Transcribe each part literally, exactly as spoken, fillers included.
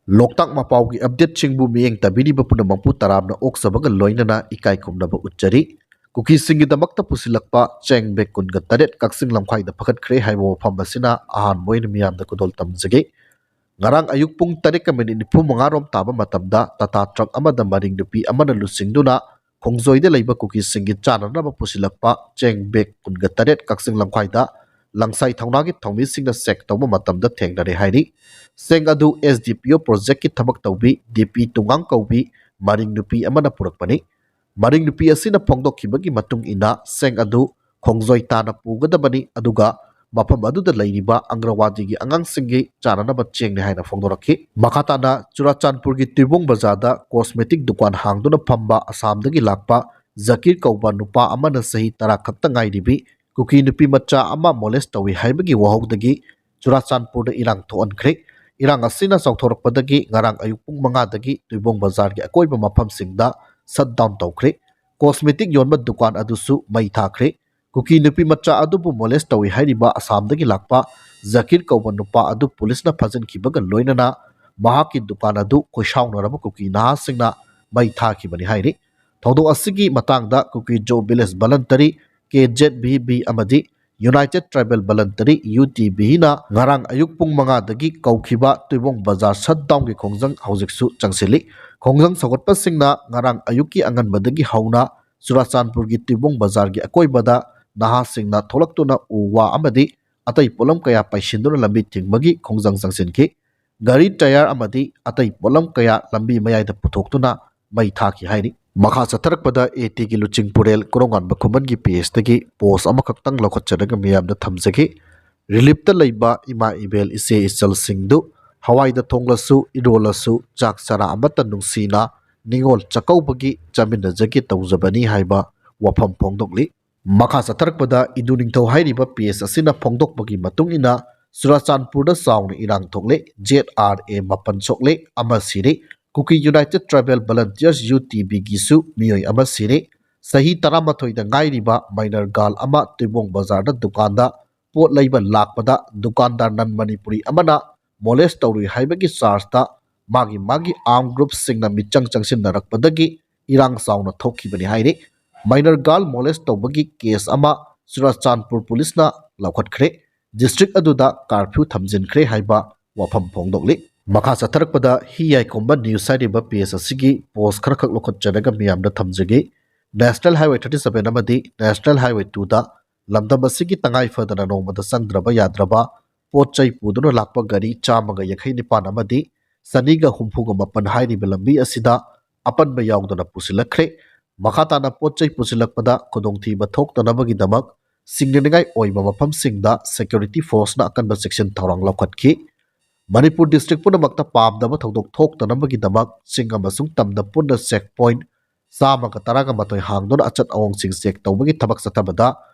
ꯂꯣꯛꯇꯥꯛ ꯃꯄꯥꯎꯒꯤ ꯑꯞꯗꯦꯠꯁꯤꯡꯕꯨ ꯃꯤꯠꯌꯦꯡ ꯇꯥꯕꯤꯔꯤꯕ ꯄꯨꯝꯅꯃꯛꯄꯨ ꯇꯔꯥꯝꯅ ꯑꯣꯛꯆꯕꯒ ꯂꯣꯏꯅꯅ ꯏꯀꯥꯏ ꯈꯨꯝꯅꯕ ꯎꯠꯆꯔꯤ꯫ ꯀꯨꯀꯤꯁꯤꯡꯒꯤꯗꯃꯛꯇ ꯄꯨꯁꯤꯜꯂꯛꯄ ꯆꯦꯡ ꯕꯦꯒ ꯀꯨꯟꯒ ꯇꯔꯦꯠ ꯀꯛꯆꯤꯡ ꯂꯝꯈꯥꯏꯗ ꯐꯒꯠꯈ꯭ꯔꯦ ꯍꯥꯏꯕ ꯋꯥꯐꯝ ꯑꯁꯤꯅ ꯑꯍꯥꯟꯕ ꯑꯣꯏꯅ ꯃꯤꯌꯥꯝꯗ ꯈꯨꯗꯣꯜ ꯇꯝꯖꯒꯦ꯫ ꯉꯔꯥꯡ ꯑꯌꯨꯛ ꯄꯨꯡ ꯇꯔꯦꯠꯀ ꯃꯤꯅꯤꯠ ꯅꯤꯐꯨ ꯃꯉꯥ ꯔꯣꯝ ꯇꯥꯕ ꯃꯇꯝꯗ ꯇꯥꯇꯥ ꯇ꯭ꯔꯛ ꯑꯃꯗ ꯃꯔꯤꯡ ꯅꯨꯄꯤ ꯑꯃꯅ ꯂꯨꯆꯤꯡꯗꯨꯅ ꯈꯣꯡꯖꯣꯏꯗ ꯂꯩꯕ ꯀꯨꯀꯤꯁꯤꯡꯒꯤ ꯆꯥꯅꯅꯕ ꯄꯨꯁꯤꯜꯂꯛꯄ ꯆꯦꯡ ꯕꯦꯒ ꯀꯨꯟꯒ ꯇꯔꯦꯠ ꯀꯛꯆꯤꯡ ꯂꯝꯈꯥꯏꯗ ꯂꯪꯁꯥꯏ ꯊꯧꯅꯥꯒꯤ ꯊꯧꯃꯤꯁꯤꯡꯅ ꯆꯦꯛ ꯇꯧꯕ ꯃꯇꯝꯗ ꯊꯦꯡꯅꯔꯦ ꯍꯥꯏꯔꯤ꯫ ꯆꯦꯡ ꯑꯗꯨ ꯑꯦꯁ ꯗꯤ ꯄꯤ ꯑꯣ ꯄ꯭ꯔꯣꯖꯦꯛꯀꯤ ꯊꯕꯛ ꯇꯧꯕꯤ ꯗꯤ ꯄꯤ ꯇꯨꯉꯥꯡ ꯀꯧꯕꯤ ꯃꯔꯤꯡ ꯅꯨꯄꯤ ꯑꯃꯅ ꯄꯨꯔꯛꯄꯅꯤ꯫ ꯃꯔꯤꯡ ꯅꯨꯄꯤ ꯑꯁꯤꯅ ꯐꯣꯡꯗꯣꯛꯈꯤꯕꯒꯤ ꯃꯇꯨꯡ ꯏꯟꯅ ꯆꯦꯡ ꯑꯗꯨ ꯈꯣꯡꯖꯣꯏ ꯇꯥꯅ ꯄꯨꯒꯗꯕꯅꯤ, ꯑꯗꯨꯒ ꯃꯐꯝ ꯑꯗꯨꯗ ꯂꯩꯔꯤꯕ ꯑꯪꯒ꯭ꯔꯋꯥꯗꯤꯒꯤ ꯑꯉꯥꯡꯁꯤꯡꯒꯤ ꯆꯥꯅꯅꯕ ꯆꯦꯡꯅꯤ ꯍꯥꯏꯅ ꯐꯣꯡꯗꯣꯔꯛꯈꯤ꯫ ꯃꯈꯥ ꯇꯥꯅ ꯆꯨꯔꯥꯆꯥꯟꯄꯨꯔꯒꯤ ꯇꯨꯏꯕꯣꯡ ꯕꯖꯥꯔꯗ ꯀꯣꯁꯃꯦꯇꯤꯛ ꯗꯨꯀꯥꯟ ꯍꯥꯡꯗꯨꯅ ꯐꯝꯕ ꯑꯁꯥꯝꯗꯒꯤ ꯂꯥꯛꯄ ꯖꯀꯤꯔ ꯀꯧꯕ ꯅꯨꯄꯥ ꯑꯃꯅ ꯆꯍꯤ ꯇꯔꯥ ꯈꯛꯇ ꯉꯥꯏꯔꯤꯕꯤ ꯀꯨꯀꯤ ꯅꯨꯄꯤ ꯃꯆꯥ ꯑꯃ ꯃꯣꯂꯦꯁ ꯇꯧꯏ ꯍꯥꯏꯕꯒꯤ ꯋꯥꯍꯧꯗꯒꯤ ꯆꯨꯔꯥꯆꯥꯟꯄꯨꯔꯗ ꯏꯔꯥꯡ ꯊꯣꯛꯍꯟꯈ꯭ꯔꯦ꯫ ꯏꯔꯥꯡ ꯑꯁꯤꯅ ꯆꯥꯎꯊꯣꯔꯛꯄꯗꯒꯤ ꯉꯔꯥꯡ ꯑꯌꯨꯛ ꯄꯨꯡ ꯃꯉꯥꯗꯒꯤ ꯇꯨꯏꯕꯣꯡ ꯕꯖꯥꯔꯒꯤ ꯑꯀꯣꯏꯕ ꯃꯐꯝꯁꯤꯡꯗ ꯁꯠ ꯗꯥꯎꯟ ꯇꯧꯈ꯭ꯔꯦ꯫ ꯀꯣꯁꯃꯦꯇꯤꯛ ꯌꯣꯟꯕ ꯗꯨꯀꯥꯟ ꯑꯗꯨꯁꯨ ꯃꯩ ꯊꯥꯈ꯭ꯔꯦ꯫ ꯀꯨꯀꯤ ꯅꯨꯄꯤ ꯃꯆꯥ ꯑꯗꯨꯕꯨ ꯃꯣꯂꯦꯁ ꯇꯧꯏ ꯍꯥꯏꯔꯤꯕ ꯑꯁꯥꯝꯗꯒꯤ ꯂꯥꯛꯄ ꯖꯀꯤꯔ ꯀꯧꯕ ꯅꯨꯄꯥ ꯑꯗꯨ ꯄꯨꯂꯤꯁꯅ ꯐꯥꯖꯤꯟꯈꯤꯕꯒ ꯂꯣꯏꯅꯅ ꯃꯍꯥꯛꯀꯤ ꯗꯨꯀꯥꯟ ꯑꯗꯨ ꯈꯣꯏꯁꯥꯎꯅꯔꯕ ꯀꯨꯀꯤ ꯅꯍꯥꯁꯤꯡꯅ ꯃꯩ ꯊꯥꯈꯤꯕꯅꯤ ꯍꯥꯏꯔꯤ꯫ ꯊꯧꯗꯣꯛ ꯑꯁꯤꯒꯤ ꯃꯇꯥꯡꯗ ꯀꯨꯀꯤ ꯖꯣ ꯚꯤꯂꯦꯖ ꯚꯂꯟꯇꯔꯤ, ꯀꯦ ꯖꯦꯗ ꯚꯤ ꯚꯤ, ꯑꯃꯗꯤ ꯌꯨꯅꯥꯏꯇꯦꯗ ꯇ꯭ꯔꯥꯏꯕꯦꯜ ꯚꯂꯟꯇꯔꯤ, ꯌꯨ ꯇꯤ ꯚꯤꯅ ꯉꯔꯥꯡ ꯑꯌꯨꯛ ꯄꯨꯡ ꯃꯉꯥꯗꯒꯤ ꯀꯧꯈꯤꯕ ꯇꯨꯏꯕꯣꯡ ꯕꯖꯥꯔ ꯁꯠ ꯗꯥꯎꯟꯒꯤ ꯈꯣꯡꯖꯪ ꯍꯧꯖꯤꯛꯁꯨ ꯆꯪꯁꯤꯜꯂꯤ꯫ ꯈꯣꯡꯖꯪ ꯁꯧꯒꯠꯄꯁꯤꯡꯅ ꯉꯔꯥꯡ ꯑꯌꯨꯛꯀꯤ ꯑꯉꯟꯕꯗꯒꯤ ꯍꯧꯅ ꯆꯨꯔꯥꯆꯥꯟꯄꯨꯔꯒꯤ ꯇꯨꯏꯕꯣꯡ ꯕꯖꯥꯔꯒꯤ ꯑꯀꯣꯏꯕꯗ ꯅꯍꯥꯁꯤꯡꯅ ꯊꯣꯛꯂꯛꯇꯨꯅ ꯎ ꯋꯥ ꯑꯃꯗꯤ ꯑꯇꯩ ꯄꯣꯠꯂꯝ ꯀꯌꯥ ꯄꯩꯁꯤꯟꯗꯨꯅ ꯂꯝꯕꯤ ꯊꯤꯡꯕꯒꯤ ꯈꯣꯡꯖꯪ ꯆꯪꯁꯤꯟꯈꯤ꯫ ꯒꯥꯔꯤ ꯇꯌꯥꯔ ꯑꯃꯗꯤ ꯑꯇꯩ ꯄꯣꯠꯂꯝ ꯀꯌꯥ ꯂꯝꯕꯤ ꯃꯌꯥꯏꯗ ꯄꯨꯊꯣꯛꯇꯨꯅ ꯃꯩ ꯊꯥꯈꯤ ꯍꯥꯏꯔꯤ꯫ ꯃꯈꯥ ꯆꯠꯊꯔꯛꯄꯗ ꯑꯦ ꯇꯤꯒꯤ ꯂꯨꯆꯤꯡ ꯄꯨꯔꯦꯜ ꯀꯣꯔꯣꯡꯉꯥꯟꯕ ꯈꯨꯃꯟꯒꯤ ꯄꯦꯖꯇꯒꯤ ꯄꯣꯁ ꯑꯃꯈꯛꯇꯪ ꯂꯧꯈꯠꯆꯔꯒ ꯃꯤꯌꯥꯝꯗ ꯊꯝꯖꯒꯦ꯫ ꯔꯤꯂꯤꯞꯇ ꯂꯩꯕ ꯏꯃꯥ ꯏꯕꯦꯜ ꯏꯆꯦ ꯏꯆꯜꯁꯤꯡꯗꯨ ꯍꯋꯥꯏꯗ ꯊꯣꯡꯂꯁꯨ ꯏꯔꯣꯜꯂꯁꯨ ꯆꯥꯛ ꯆꯔꯥ ꯑꯃꯠꯇ ꯅꯨꯡꯁꯤꯅ ꯅꯤꯉꯣꯜ ꯆꯥꯛꯀꯧꯕꯒꯤ ꯆꯥꯃꯤꯟꯅꯖꯒꯦ ꯇꯧꯖꯕꯅꯤ ꯍꯥꯏꯕ ꯋꯥꯐꯝ ꯐꯣꯡꯗꯣꯛꯂꯤ꯫ ꯃꯈꯥ ꯆꯠꯊꯔꯛꯄꯗ ꯏꯗꯨ ꯅꯤꯡꯊꯧ ꯍꯥꯏꯔꯤꯕ ꯄꯦꯖ ꯑꯁꯤꯅ ꯐꯣꯡꯗꯣꯛꯄꯒꯤ ꯃꯇꯨꯡ ꯏꯟꯅ ꯆꯨꯔꯥꯆꯥꯟꯄꯨꯔꯗ ꯆꯥꯎꯅ ꯏꯔꯥꯡ ꯊꯣꯛꯂꯦ꯫ ꯖꯦꯗ ꯑꯥꯔ ꯑꯦ ꯃꯥꯄꯟ ꯁꯣꯛꯂꯦ, ꯑꯃ ꯁꯤꯔꯦ꯫ ꯀꯨꯀꯤ ꯌꯨꯅꯥꯏꯇꯦꯗ ꯇ꯭ꯔꯥꯏꯕꯦꯜ ꯚꯂꯟꯇꯤꯌꯔꯁ, ꯌꯨ ꯇꯤ ꯚꯤꯒꯤꯁꯨ ꯃꯤꯑꯣꯏ ꯑꯃ ꯁꯤꯔꯦ꯫ ꯆꯍꯤ ꯇꯔꯥꯃꯥꯊꯣꯏꯗ ꯉꯥꯏꯔꯤꯕ ꯃꯥꯏꯅꯔ ꯒꯥꯔꯜ ꯑꯃ ꯇꯨꯏꯕꯣꯡ ꯕꯖꯥꯔꯗ ꯗꯨꯀꯥꯟꯗ ꯄꯣꯠ ꯂꯩꯕ ꯂꯥꯛꯄꯗ ꯗꯨꯀꯥꯟꯗꯥꯔ ꯅꯟ ꯃꯅꯤꯄꯨꯔꯤ ꯑꯃꯅ ꯃꯣꯂꯦꯁ ꯇꯧꯔꯨꯏ ꯍꯥꯏꯕꯒꯤ ꯆꯥꯔꯖꯇ ꯃꯥꯒꯤ ꯃꯥꯒꯤ armed groupꯁꯤꯡꯅ ꯃꯤꯆꯪ ꯆꯪꯁꯤꯟꯅꯔꯛꯄꯗꯒꯤ ꯏꯔꯥꯡ ꯆꯥꯎꯅ ꯊꯣꯛꯈꯤꯕꯅꯤ ꯍꯥꯏꯔꯤ꯫ Minor girl molest ꯇꯧꯕꯒꯤ case ꯑꯃ ꯆꯨꯔꯥꯆꯥꯟꯄꯨꯔ ꯄꯨꯂꯤꯁꯅ ꯂꯧꯈꯠꯈ꯭ꯔꯦ꯫ District ꯑꯗꯨꯗ curfew ꯊꯝꯖꯤꯟꯈ꯭ꯔꯦ ꯍꯥꯏꯕ ꯋꯥꯐꯝ ꯐꯣꯡꯗꯣꯛꯂꯤ꯫ ꯃꯈꯥ ꯆꯠꯊꯔꯛꯄꯗ ꯍꯤ ꯌꯥꯏꯈꯣꯝꯕ news ꯍꯥꯏꯔꯤꯕ page ꯑꯁꯤꯒꯤ post ꯈꯔꯈꯛ ꯂꯧꯈꯠꯆꯔꯒ ꯃꯤꯌꯥꯝꯗ ꯊꯝꯖꯒꯦ꯫ National Highway thirty seven ꯑꯃꯗꯤ National Highway twoꯗ ꯂꯝꯗꯝ ꯑꯁꯤꯒꯤ ꯇꯉꯥꯏ ꯐꯗꯅ ꯅꯣꯡꯃꯗ ꯆꯪꯗ꯭ꯔꯕ ꯌꯥꯗ꯭ꯔꯕ ꯄꯣꯠ ꯆꯩ ꯄꯨꯗꯨꯅ ꯂꯥꯛꯄ ꯒꯥꯔꯤ ꯆꯥꯝꯃꯒ ꯌꯥꯡꯈꯩ ꯅꯤꯄꯥꯟ ꯑꯃꯗꯤ ꯆꯅꯤꯒ ꯍꯨꯝꯐꯨꯒ ꯃꯥꯄꯟ ꯍꯥꯏꯔꯤꯕ ꯂꯝꯕꯤ ꯑꯁꯤꯗ ꯑꯄꯟꯕ ꯌꯥꯎꯗꯅ ꯄꯨꯁꯤꯜꯂꯛꯈ꯭ꯔꯦ꯫ ꯃꯈꯥ ꯇꯥꯅ ꯄꯣꯠ ꯆꯩ ꯄꯨꯁꯤꯜꯂꯛꯄꯗ ꯈꯨꯗꯣꯡꯊꯤꯕ ꯊꯣꯛꯇꯅꯕꯒꯤꯗꯃꯛ ꯁꯤꯡꯅꯅꯤꯡꯉꯥꯏ ꯑꯣꯏꯕ ꯃꯐꯝꯁꯤꯡꯗ security forceꯅ ꯑꯀꯟꯕ ꯆꯦꯛꯁꯤꯟ ꯊꯧꯔꯥꯡ ꯂꯧꯈꯠꯈꯤ꯫ ꯃꯅꯤꯄꯨꯔ district ꯄꯨꯝꯅꯃꯛꯇ ꯄꯥꯝꯗꯕ ꯊꯧꯗꯣꯛ ꯊꯣꯛꯇꯅꯕꯒꯤꯗꯃꯛ ꯆꯤꯡ ꯑꯃꯁꯨꯡ ꯇꯝꯗ ꯄꯨꯟꯅ check point ꯆꯥꯝꯃꯒ ꯇꯔꯥꯒ ꯃꯥꯊꯣꯏ ꯍꯥꯡꯗꯨꯅ ꯑꯆꯠ ꯑꯋꯣꯡꯁꯤꯡ check ꯇꯧꯕꯒꯤ ꯊꯕꯛ ꯆꯠꯊꯕꯗ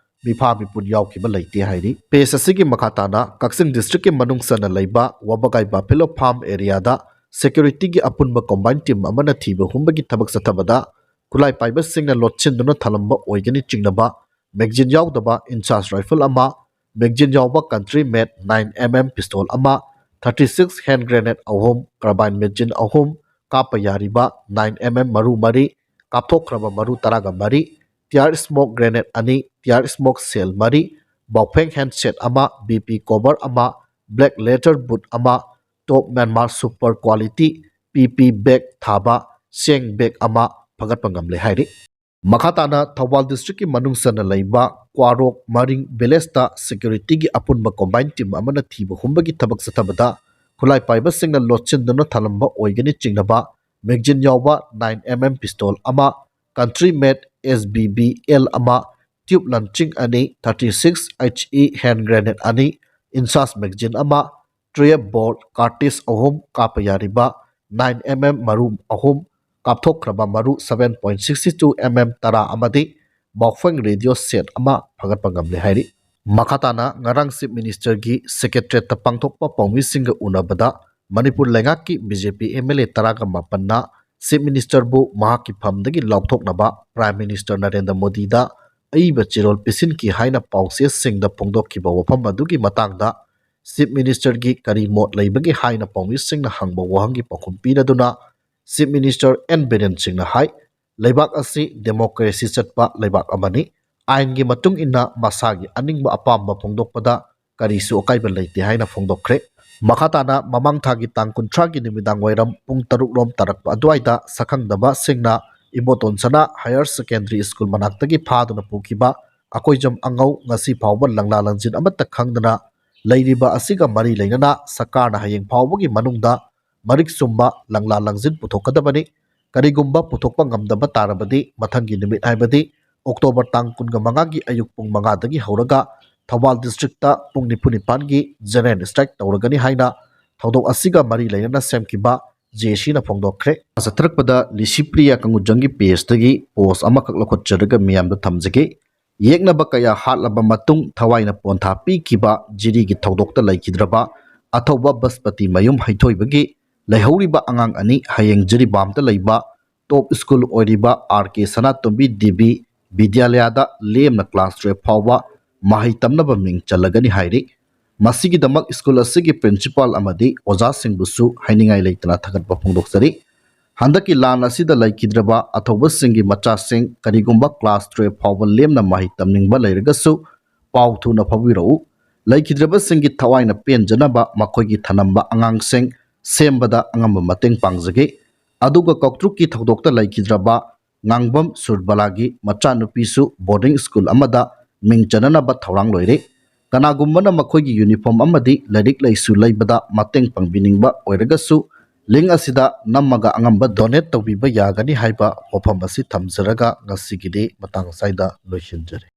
ꯃꯤꯐꯥ ꯃꯤꯄꯨꯟ ꯌꯥꯎꯈꯤꯕ ꯂꯩꯇꯦ ꯍꯥꯏꯔꯤ꯫ Page ꯑꯁꯤꯒꯤ ꯃꯈꯥ ꯇꯥꯅ ꯀꯛꯆꯤꯡ districtꯀꯤ ꯃꯅꯨꯡ ꯆꯟꯅ ꯂꯩꯕ ꯋꯥꯕꯒꯥꯏ buffalo farm areaꯗ securityꯒꯤ ꯑꯄꯨꯟꯕ combine team ꯑꯃꯅ ꯊꯤꯕ ꯍꯨꯝꯕꯒꯤ ꯊꯕꯛ ꯆꯠꯊꯕꯗ ꯈꯨꯠꯂꯥꯏ ꯄꯥꯏꯕꯁꯤꯡꯅ ꯂꯣꯠꯁꯤꯟꯗꯨꯅ ꯊꯝꯂꯝꯕ ꯑꯣꯏꯒꯅꯤ ꯆꯤꯡꯅꯕ magazine ꯌꯥꯎꯗꯕ INSAS rifle ꯑꯃ, magazine ꯌꯥꯎꯕ country made nine MM pistol ꯑꯃ, thirty six hand grenade ꯑꯍꯨꯝ, carbine magazine ꯑꯍꯨꯝ, ꯀꯥꯞꯄ ꯌꯥꯔꯤꯕ nine MM ꯃꯔꯨ ꯃꯔꯤ, ꯀꯥꯞꯊꯣꯛꯈ꯭ꯔꯕ ꯃꯔꯨ ꯇꯔꯥꯒ ꯃꯔꯤ, tear smoke grenade ꯑꯅꯤ, tear smoke shell ꯃꯔꯤ, Baofeng handset ꯑꯃ, BP cover ꯑꯃ, black leather boot ꯑꯃ, top Myanmar super quality PP bag ꯊꯥꯕ ꯆꯦꯡ bag ꯑꯃ ꯐꯒꯠꯄ ꯉꯝꯂꯦ ꯍꯥꯏꯔꯤ꯫ ꯃꯈꯥ ꯇꯥꯅ ꯊꯧꯕꯥꯜ districtꯀꯤ ꯃꯅꯨꯡ ꯆꯟꯅ ꯂꯩꯕ ꯀ꯭ꯋꯥꯔꯣꯛ ꯃꯔꯤꯡ villageꯇ securityꯒꯤ ꯑꯄꯨꯟꯕ combine team ꯑꯃꯅ ꯊꯤꯕ ꯍꯨꯝꯕꯒꯤ ꯊꯕꯛ ꯆꯠꯊꯕꯗ ꯈꯨꯠꯂꯥꯏ ꯄꯥꯏꯕꯁꯤꯡꯅ ꯂꯣꯠꯁꯤꯟꯗꯨꯅ ꯊꯝꯂꯝꯕ ꯑꯣꯏꯒꯅꯤ ꯆꯤꯡꯅꯕ magazine ꯌꯥꯎꯕ nine MM pistol ꯑꯃ, country made SBBL ꯑꯃ, tube launching ꯑꯅꯤ, thirty six HE hand grenade ꯑꯅꯤ, INSAS magazine ꯑꯃ, twelve bore cartridge ꯑꯍꯨꯝ, ꯀꯥꯞꯄ ꯌꯥꯔꯤꯕ nine MM ꯃꯔꯨ ꯑꯍꯨꯝ, ꯀꯥꯞꯊꯣꯛꯈ꯭ꯔꯕ ꯃꯔꯨ seven point six two MM ꯇꯔꯥ ꯑꯃꯗꯤ Baofeng radio set ꯑꯃ ꯐꯒꯠꯄ ꯉꯝꯂꯦ ꯍꯥꯏꯔꯤ꯫ ꯃꯈꯥ ꯇꯥꯅ ꯉꯔꯥꯡ Chief Ministerꯒꯤ secretariatꯇ ꯄꯥꯡꯊꯣꯛꯄ ꯄꯥꯎꯃꯤꯁꯤꯡꯒ ꯎꯅꯕꯗ ꯃꯅꯤꯄꯨꯔ ꯂꯩꯉꯥꯛꯀꯤ BJP MLA ꯇꯔꯥꯒ ꯃꯥꯄꯟꯅ Chief Ministerꯕꯨ ꯃꯍꯥꯛꯀꯤ ꯐꯝꯗꯒꯤ ꯂꯥꯎꯊꯣꯛꯅꯕ Prime Minister ꯅꯔꯦꯟꯗ꯭ꯔ ꯃꯣꯗꯤꯗ ꯑꯏꯕ ꯆꯦꯔꯣꯜ ꯄꯤꯁꯤꯟꯈꯤ ꯍꯥꯏꯅ ꯄꯥꯎꯆꯦꯁꯤꯡꯗ ꯐꯣꯡꯗꯣꯛꯈꯤꯕ ꯋꯥꯐꯝ ꯑꯗꯨꯒꯤ ꯃꯇꯥꯡꯗ ꯆꯤꯐ ꯃꯤꯅꯤꯁꯇꯔꯒꯤ ꯀꯔꯤ ꯃꯣꯠ ꯂꯩꯕꯒꯦ ꯍꯥꯏꯅ ꯄꯥꯎꯃꯤꯁꯤꯡꯅ ꯍꯪꯕ ꯋꯥꯍꯪꯒꯤ ꯄꯥꯎꯈꯨꯝ ꯄꯤꯅꯗꯨꯅ ꯆꯤꯐ ꯃꯤꯅꯤꯁꯇꯔ ꯑꯦꯟ ꯕꯤꯔꯦꯟ ꯁꯤꯡꯅ ꯍꯥꯏ, ꯂꯩꯕꯥꯛ ꯑꯁꯤ ꯗꯦꯃꯣꯀ꯭ꯔꯦꯁꯤ ꯆꯠꯄ ꯂꯩꯕꯥꯛ ꯑꯃꯅꯤ꯫ ꯑꯥꯏꯟꯒꯤ ꯃꯇꯨꯡ ꯏꯟꯅ ꯃꯁꯥꯒꯤ ꯑꯅꯤꯡꯕ ꯑꯄꯥꯝꯕ ꯐꯣꯡꯗꯣꯛꯄꯗ ꯀꯔꯤꯁꯨ ꯑꯀꯥꯏꯕ ꯂꯩꯇꯦ ꯍꯥꯏꯅ ꯐꯣꯡꯗꯣꯛꯈ꯭ꯔꯦ꯫ ꯃꯈꯥ ꯇꯥꯅ ꯃꯃꯥꯡ ꯊꯥꯒꯤ ꯇꯥꯡ ꯀꯨꯟꯊ꯭ꯔꯥꯒꯤ ꯅꯨꯃꯤꯗꯥꯡ ꯋꯥꯏꯔꯝ ꯄꯨꯡ ꯇꯔꯨꯛ ꯔꯣꯝ ꯇꯥꯔꯛꯄ ꯑꯗꯨꯋꯥꯏꯗ ꯁꯛꯈꯪꯗꯕꯁꯤꯡꯅ ꯏꯕꯣꯇꯣꯟ ꯁꯅꯥ ꯍꯥꯌꯔ ꯁꯦꯀꯦꯟꯗꯔꯤ ꯁ꯭ꯀꯨꯜ ꯃꯅꯥꯛꯇꯒꯤ ꯐꯥꯗꯨꯅ ꯄꯨꯈꯤꯕ ꯑꯀꯣꯏꯖꯝ ꯑꯉꯧ ꯉꯁꯤ ꯐꯥꯎꯕ ꯂꯪꯂꯥ ꯂꯪꯖꯤꯟ ꯑꯃꯠꯇ ꯈꯪꯗꯅ ꯂꯩꯔꯤꯕ ꯑꯁꯤꯒ ꯃꯔꯤ ꯂꯩꯅꯅ ꯁꯔꯀꯥꯔꯅ ꯍꯌꯦꯡ ꯐꯥꯎꯕꯒꯤ ꯃꯅꯨꯡꯗ ꯃꯔꯤꯛ ꯆꯨꯝꯕ ꯂꯪꯂꯥ ꯂꯪꯖꯤꯟ ꯄꯨꯊꯣꯛꯀꯗꯕꯅꯤ꯫ ꯀꯔꯤꯒꯨꯝꯕ ꯄꯨꯊꯣꯛꯄ ꯉꯝꯗꯕ ꯇꯥꯔꯕꯗꯤ ꯃꯊꯪꯒꯤ ꯅꯨꯃꯤꯠ ꯍꯥꯏꯕꯗꯤ ꯑꯣꯛꯇꯣꯕꯔ ꯇꯥꯡ ꯀꯨꯟꯒ ꯃꯉꯥꯒꯤ ꯑꯌꯨꯛ ꯄꯨꯡ ꯃꯉꯥꯗꯒꯤ ꯍꯧꯔꯒ ꯊꯧꯕꯥꯜ ꯗꯤꯁꯇ꯭ꯔꯤꯛꯇ ꯄꯨꯡ ꯅꯤꯐꯨ ꯅꯤꯄꯥꯟꯒꯤ ꯖꯦꯅꯔꯦꯜ ꯁ꯭ꯇ꯭ꯔꯥꯏꯛ ꯇꯧꯔꯒꯅꯤ ꯍꯥꯏꯅ ꯊꯧꯗꯣꯛ ꯑꯁꯤꯒ ꯃꯔꯤ ꯂꯩꯅꯅ ꯁꯦꯝꯈꯤꯕ ꯖꯦ ꯑꯦ ꯁꯤꯅ ꯐꯣꯡꯗꯣꯛꯈ꯭ꯔꯦ꯫ ꯆꯠꯊꯔꯛꯄꯗ ꯂꯤꯁꯤꯄ꯭ꯔꯤꯌꯥ ꯀꯪꯒꯨꯖꯝꯒꯤ ꯄꯦꯖꯇꯒꯤ ꯄꯣꯁ ꯑꯃꯈꯛ ꯂꯧꯈꯠꯆꯔꯒ ꯃꯤꯌꯥꯝꯗ ꯊꯝꯖꯒꯦ꯫ ꯌꯦꯛꯅꯕ ꯀꯌꯥ ꯍꯥꯠꯂꯕ ꯃꯇꯨꯡ ꯊꯋꯥꯏꯅ ꯄꯣꯟꯊꯥ ꯄꯤꯈꯤꯕ ꯖꯤꯔꯤꯒꯤ ꯊꯧꯗꯣꯛꯇ ꯂꯩꯈꯤꯗ꯭ꯔꯕ ꯑꯊꯧꯕ ꯕꯁꯄꯇꯤ ꯃꯌꯨꯝ ꯍꯩꯊꯣꯏꯕꯒꯤ ꯂꯩꯍꯧꯔꯤꯕ ꯑꯉꯥꯡ ꯑꯅꯤ ꯍꯌꯦꯡ ꯖꯤꯔꯤꯕꯥꯝꯗ ꯂꯩꯕ ꯇꯣꯞ ꯁ꯭ꯀꯨꯜ ꯑꯣꯏꯔꯤꯕ ꯑꯥꯔ ꯀꯦ ꯁꯅꯥꯇꯣꯝꯕꯤ ꯗꯦꯕꯤ ꯕꯤꯗ꯭ꯌꯥꯂꯌꯥꯗ ꯂꯦꯝꯅ ꯀ꯭ꯂꯥꯁ ꯇꯨꯌꯦꯜꯐ ꯐꯥꯎꯕ ꯃꯍꯩ ꯇꯝꯅꯕ ꯃꯤꯡ ꯆꯜꯂꯒꯅꯤ ꯍꯥꯏꯔꯤ꯫ ꯃꯁꯤꯒꯤꯗꯃꯛ ꯁ꯭ꯀꯨꯜ ꯑꯁꯤꯒꯤ ꯄ꯭ꯔꯤꯟꯁꯤꯄꯥꯜ ꯑꯃꯗꯤ ꯑꯣꯖꯥꯁꯤꯡꯕꯨꯁꯨ ꯍꯥꯏꯅꯤꯡꯉꯥꯏ ꯂꯩꯇꯅ ꯊꯥꯒꯠꯄ ꯐꯣꯡꯗꯣꯛꯆꯔꯤ꯫ ꯍꯟꯗꯛꯀꯤ ꯂꯥꯟ ꯑꯁꯤꯗ ꯂꯩꯈꯤꯗ꯭ꯔꯕ ꯑꯊꯧꯕꯁꯤꯡꯒꯤ ꯃꯆꯥꯁꯤꯡ ꯀꯔꯤꯒꯨꯝꯕ ꯀ꯭ꯂꯥꯁ ꯇꯨꯌꯦꯜꯐ ꯐꯥꯎꯕ ꯂꯦꯝꯅ ꯃꯍꯩ ꯇꯝꯅꯤꯡꯕ ꯂꯩꯔꯒꯁꯨ ꯄꯥꯎ ꯊꯨꯅ ꯐꯥꯎꯕꯤꯔꯛꯎ꯫ ꯂꯩꯈꯤꯗ꯭ꯔꯕꯁꯤꯡꯒꯤ ꯊꯋꯥꯏꯅ ꯄꯦꯟꯖꯅꯕ ꯃꯈꯣꯏꯒꯤ ꯊꯅꯝꯕ ꯑꯉꯥꯡꯁꯤꯡ ꯁꯦꯝꯕꯗ ꯑꯉꯝꯕ ꯃꯇꯦꯡ ꯄꯥꯡꯖꯒꯦ꯫ ꯑꯗꯨꯒ ꯀꯧꯇ꯭ꯔꯨꯛꯀꯤ ꯊꯧꯗꯣꯛꯇ ꯂꯩꯈꯤꯗ꯭ꯔꯕ ꯉꯥꯡꯕꯝ ꯁꯨꯔꯕꯂꯥꯒꯤ ꯃꯆꯥꯅꯨꯄꯤꯁꯨ ꯕꯣꯔꯗꯤꯡ ꯁ꯭ꯀꯨꯜ ꯑꯃꯗ ꯃꯤꯡ ꯆꯟꯅꯅꯕ ꯊꯧꯔꯥꯡ ꯂꯣꯏꯔꯦ꯫ ꯀꯅꯥꯒꯨꯝꯕꯅ ꯃꯈꯣꯏꯒꯤ ꯌꯨꯅꯤꯐꯣꯔꯝ ꯑꯃꯗꯤ ꯂꯥꯏꯔꯤꯛ ꯂꯥꯏꯁꯨ ꯂꯩꯕꯗ ꯃꯇꯦꯡ ꯄꯥꯡꯕꯤꯅꯤꯡꯕ ꯑꯣꯏꯔꯒꯁꯨ ꯂꯤꯡ ꯑꯁꯤꯗ ꯅꯝꯃꯒ ꯑꯉꯝꯕ ꯗꯣꯅꯦꯠ ꯇꯧꯕꯤꯕ ꯌꯥꯒꯅꯤ ꯍꯥꯏꯕ ꯋꯥꯐꯝ ꯑꯁꯤ ꯊꯝꯖꯔꯒ ꯉꯁꯤꯒꯤꯗꯤ ꯃꯇꯥꯡ ꯑꯁ꯭ꯋꯥꯏꯗ ꯂꯣꯏꯁꯤꯟꯖꯔꯦ꯫